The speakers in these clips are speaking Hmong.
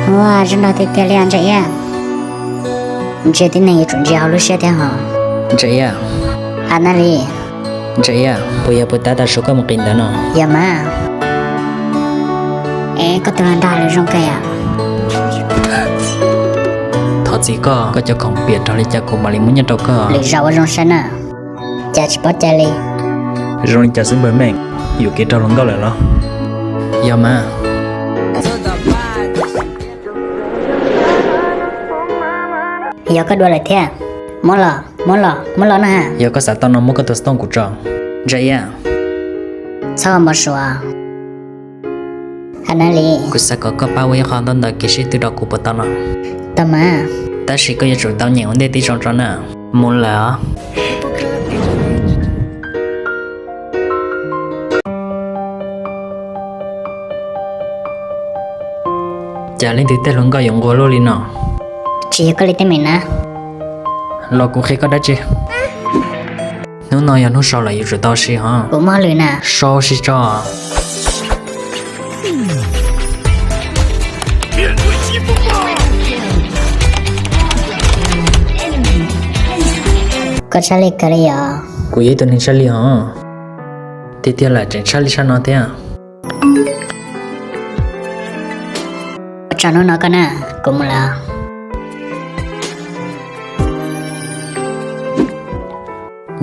Ua, zoo nraug tiag tiag li os Ntsa Iab. Ntsia tib neeg yuav tsum ntsia hauv lub siab thiab hos. Ntsa Iab. Has Nab Lis. Ntsa Iab, puas yog puag ta tav su koj mus qis ntawd no? Yog mas. Es koj tus hluas nraug lawm zoo kawg yom? Thov txim koj, koj cov khoom piam rog li cas kuv mam li muab nyiaj rau koj. Lwm zaus ua zoo saib na. Cas tsis paub cai li. Zoo li cas xwb npawg Meej, yuam kev raug hluas nkauj lawm los? Yog mas. Yog koj dua lawm thiab. Muab los, muab los, muab los na ha. Yog koj xav tau no muab koj tus xov tooj kuv tso. Ntsa Iab. Txhob npau suav. Has Nab Lis. Kuv xav kom koj pab ua ib qho ntaub ntawv kev sib tw rau kuv puas tau no? Tau mas. Tab sis koj yuav tsum tau nyeem ua ntej tib zoo tso na. Mus lawm os. Cas leej twg tej hluas nkauj yuav nquag luaj li no? Tsis yog koj li teeb meem na. Los kuv qhia koj dab tsi. Hnub no yog hnub sau lawm yuav tsum tau ua si hos. Kuv muaj hauj lwm na. Sau ua si tso. Koj tshaj lij kawg li os. Kuv yog ib tug neeg tshaj lij hos. Tiag tiag lawm tseem tshaj lij tshaj no thiab. Ua tsaug hnub no koj na, kuv mus lawm.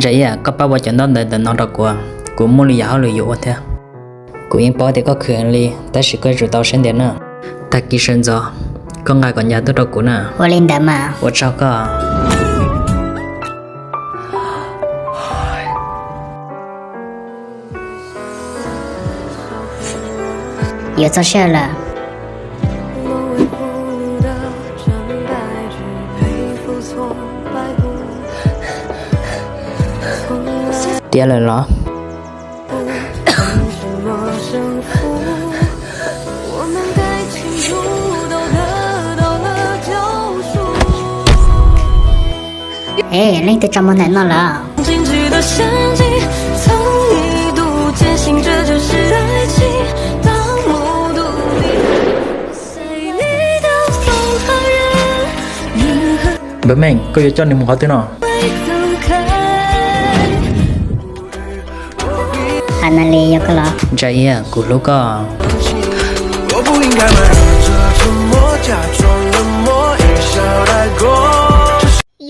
Ntsa Iab, koj pab ua cov ntaub ntawv ntawm no rau kuv, kuv muaj lwm yam hauj lwm yuav ua thiab. Kuv yeej paub tias koj khwv heev li, tab sis koj yuav tsum tau siab ntev na. Tag kis sawv ntxov koj nqa kom ncas tuaj rau kuv na. Ua li ntawd mas. Ua tsaug koj. Yuav txog sij hawm lawm. Tiav lawm los? Es leej twg tso muag ntawm no lawm? Npawg Meej, koj yuav coj nws mus qhov twg no? Has Nab Lis, yog koj los? Ntsa Iab, kuv hlub koj.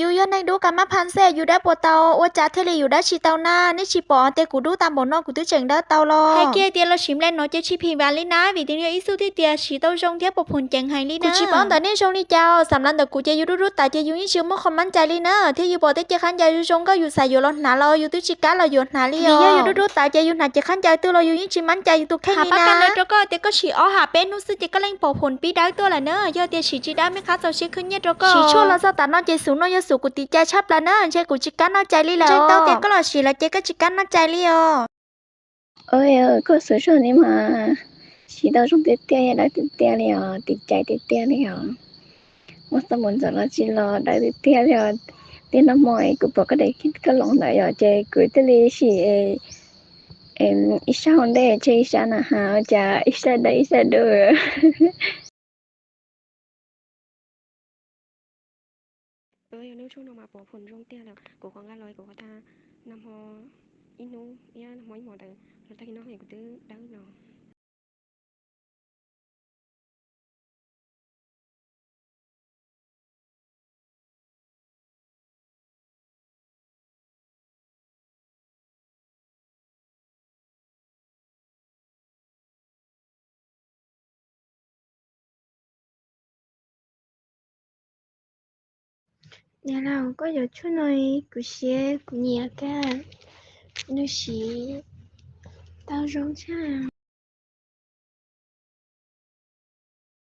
Yus yog neeg dub kav mab pha xwb, yus dawb puas tau? Ua cas thiaj li yus dawb tsis tau na? Neb tsis pom tias kuv dub tag npaum no kuv twb tseem dawb tau los? Hais kiag tias los sim nplai no ces tsis phim vam li na, vim tias yog ib xub thiab tias siv tau zoo thiab puas phoom ceev heev li na. Kuv tsis paub ntawm nej zoo li cas, xam lawv ntawm kuv ces yus dub dub tas ces yus yeej tsis muaj qhov mab cai li na, thiab yus pom tej cev khaub ncaws zoo zoo nkauj yus xav yuav los hnav los yus twb tsis kam los yuav hnav li. Vim yog yus dub dub tas ces yus hnav cev khaub ncaws twg los yus yeej tsis mab cai yus tus kheej li na. Pab kam ntawd rau koj tias koj sim ob ham peb hnub xwb ces koj yeej pom phoom pib dawb tuaj lawm na. Yog tias sim tsis dawb me qab txaus siab khwb nyiaj rau koj. Sim tshuaj los txog tav no ces xub no yog xub kuv tiv cai tshaj plaws na, ntshe kuv tsis kam noj cai li lawm. Ntseeg tau tias koj los sim lawm ces koj tsis kam noj cai li os. Koj xub tshuaj ni mas siv tau zoo tiag tiag, dawb tiag tiag li os, tiv cai tiag tiag li os. Muab xab npum ntxov los tsis los dawb tiag tiag li os. Tiag no hmo es kuv pom koj daim koj loos ntawd yom, ces kuv thiaj li sim ib sab hauv ntej tseg ib sab na has, ua cas ib sab dawb ib sab dub. Yog lub tshuaj no mas pom phoom zoo tiag lawm, kuv qhov nqa los kuv qhov tag nag hmo ib hnub, ib hmo ib hmos ntawd los tag kis no kuv twb dawb los. Niam laus, koj yuav tshuaj no, kuv siab kuv nyiam kawg, nws siv tau zoo tshaj.